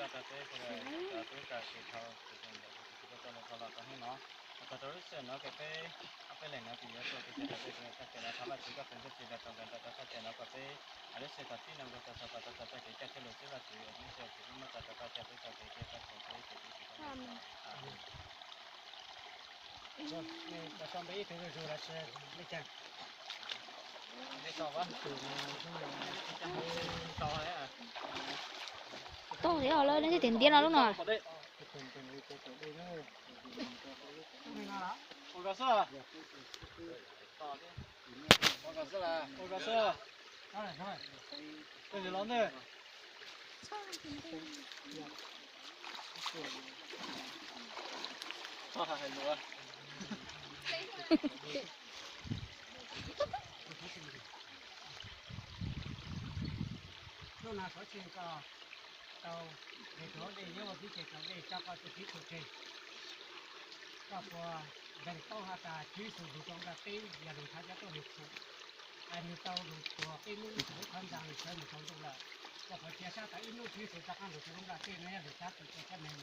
Tau peb sawv daws tub tau siv dhau tus ntawm tus tub tau los tau hnub no, tau rau lub sij hawm no ces peb ob peb leeg no ces yuav tuaj tiv thaiv rau peb tus txoj kev no thov Vajtswv koj tus ntsuj plig los tau nrog nrog rau txoj kev no kom peb lub sij hawm thaum pib no mus rau thaum xaus kom tau txais txoj kev coj thiab lus xwb Vajtswv, lub sij hawm thaum pib muab tso rau koj coj peb txoj kev thiab koj tus tub tus tub. Tau thiab lawm, nej twb tias ntiab no lub no. Hnub no thov txim koj tau nqis rau hauv dej, nyob ua tib ce rau dej, tso koj tus tib txhum tseg. Koj puas npeeg tau has tas Tswv Yexus lug rau nplaj teb yog lug nrhav cov tuab neeg txhum, nws tau lug tuag peb hnub, lub qhov ntxa nws sawv mus rau ntuj lawm. Koj puas cia sab tas ib hnub Tswv Yexus rov qaab lug rau lub nplaj teb no yog lug thab txim rau cov neeg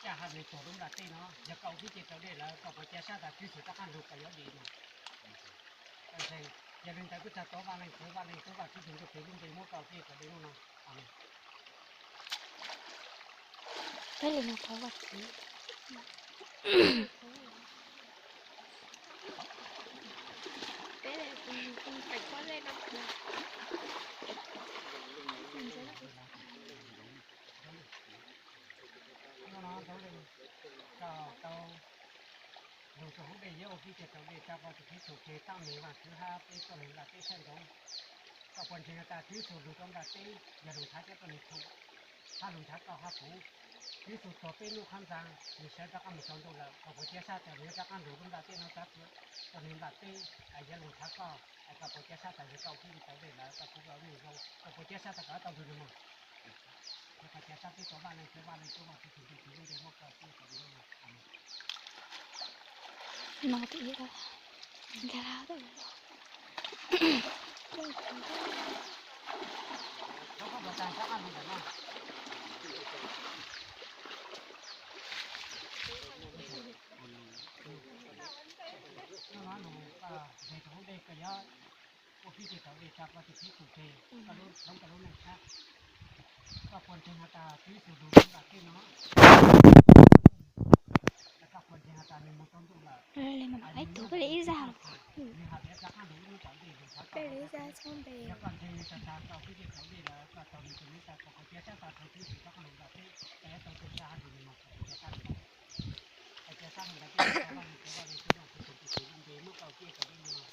caj hab nws tuag lub nplaj teb no? Yog koj ua tib ce rau dej lawm, koj puas cia sab tas Tswv Yexus rov qaab lug kom yuav dim no? Yog li ntawd kuv txhad thov Vaj Leej Txwv, Vaj Leej Tub, Vaj Tswv Txhiv Ntuj Plig lub npe muab koj ua tib ce rau dej hnub no. Peb li no thov Vaj Tswv. Hnub no Thoob Leej koj tau lug rau hauv dej, yuav ua tib ce rau dej, tso koj tus tib txhum tseg, taab meeg Vaajtswv hab peb tuab neeg nplaj teb saib ntsoov. Koj puas ntseeg has tas Tswv Yexus lug rau nplaj teb yog lug nrhav cov tuab neeg txhum, hab lug nrhav koj hab kuv? Tswv Yexus tuag peb hnub qhov ntxa, nws sawv rov qaab mus rau ntuj lawm, koj puas cia sab tas nws yuav rov qaab lug lub nplaj teb no thab txim tuab neeg nplaj teb, yuav lug nrhav koj? Koj puas cia sab tas yog koj ua tib ce rau dej lawm, koj kuv ua neej zoo, koj puas cia sab tas koj tau nrug nws moog? Koj cia sab peb tau Vaj Leej Txwv, Vaj Leej Tub, Vaj Tswv Txhiv Ntuj Plig lub npe muab koj ua tib ce rau dej hnub no. Hnub no nug koj ntseeg rau hauv dej, koj yuav ua tib ce rau dej, tso koj tus tib txhum tseg, koj lub, koj lub neej sab. Koj puas ntseeg has tas Tswv Yexus lug rau nplaj teb no? Koj puas ntseeg has tas nws moog rau ntuj lawm? Nws has tas rov qaab lug ib hnub tom ntej lug nrhav koj hab kuv? Yog koj ntseeg tas koj ua tib ce rau dej lawm, koj tau nws tus neej tas, koj puas cia sab tas thaum Tswv Yexus rov qaab lug nplaj teb, koj yuav tau txug sab hab nrug nws moog? Koj puas cia sab lug? Koj cia sab lug tas, Vaj Leej Txwv, Vaj Tswv Txhiv Ntuj Plig lub npe muab koj ua tib ce rau dej hnub no.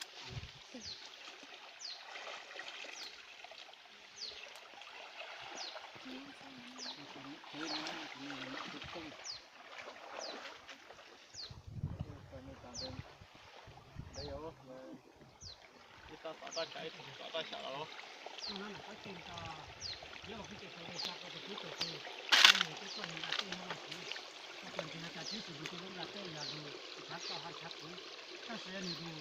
Ib tug tom toj sam, ib tug tom toj sam los. Hnub no nws qhov tseeb koj yuav ua tib ce rau dej, tso koj tus tib txhum tseg, taab meeg peb tuab neeg nplaj teb hab Vaajtswv. Koj puas ntseeg has tas Tswv Yexus lug rau lub nplaj teb yog lug nrhav koj hab nrhav kuv? Tab sis nws lug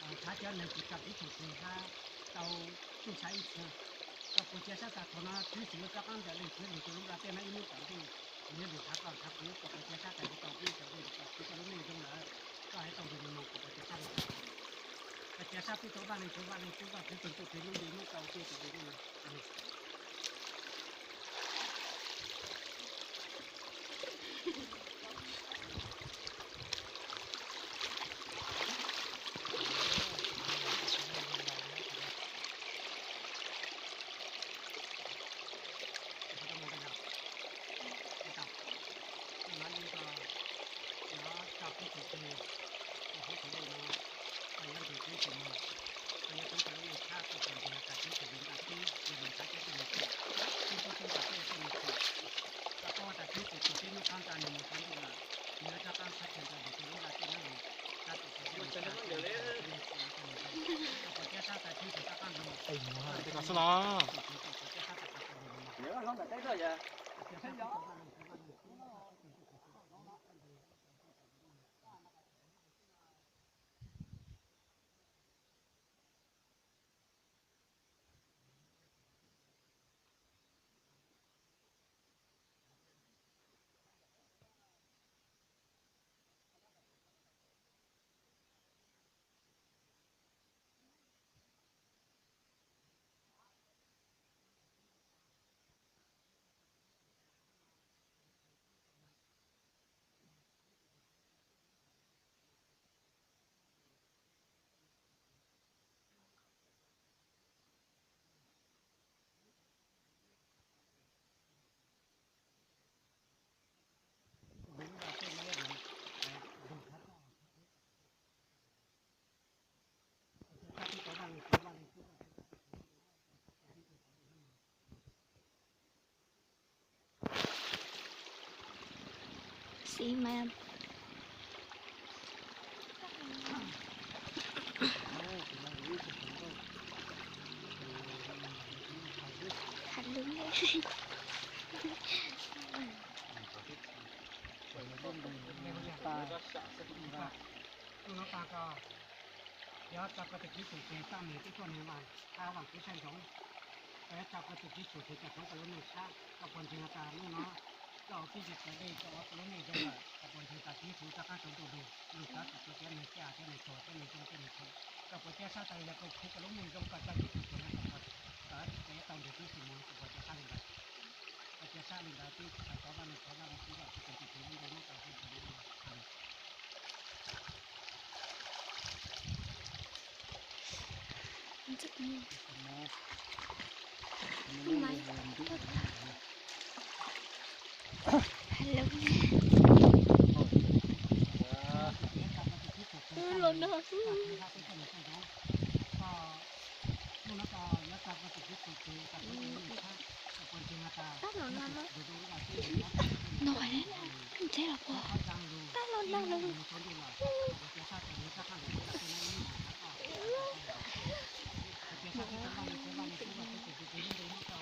nrhav cov neeg kws tso tib txhum tseg hab tau txug sab ib txhia. Koj puas cia sab tas thaum no Tswv Yexus yuav rov qaab nplaj teb, lug rau lub nplaj teb no ib hnub tom ntej, nws yuav lug nrhav koj nrhav kuv? Koj puas cia sab tas yuav tau ua tib ce rau dej, koj kuv tau lub neej zoo lawm, koj yuav tau nrug nws moog? Koj puas cia sab lug tas? Koj cia sab peb tau Vaj Leej Txwv, Vaj Leej Tub, Vaj Tswv Txhiv Ntuj Plig lub npe muab koj ua tib ce rau dej hnub no. Tiv mas hais lus. Yog tso koj tus kib xum ces txaj muag tib tuaj nws mas txhab vam kuv sab ntsoov. Koj yuav tso koj tus kib xum ces cov roob koj lub neej tshab, koj puas ntseeg tas hnub no koj ua tib yam kawg dej koj ua koj lub neej zoo lawm, koj puas ntseeg tas kib xum rov qab rau ntuj lug, lug txawv kom koj thiab nws caj thiab nws tuag thiab nws zoo thiab nws tsheej. Koj puas thiab sab tas yog koj khwv koj lub neej zoo koj txawj kib xum puas yog kom koj tau nrhiav kib xum mus koj puas thiab sab li ntawd. Koj thiab sab li ntawd twb tsis tau vaj neeg tau vaj neeg tib yam tsis tau tus kib xum ntau hnub tau xwb. No, ntxheb los puas? Tab los nag los.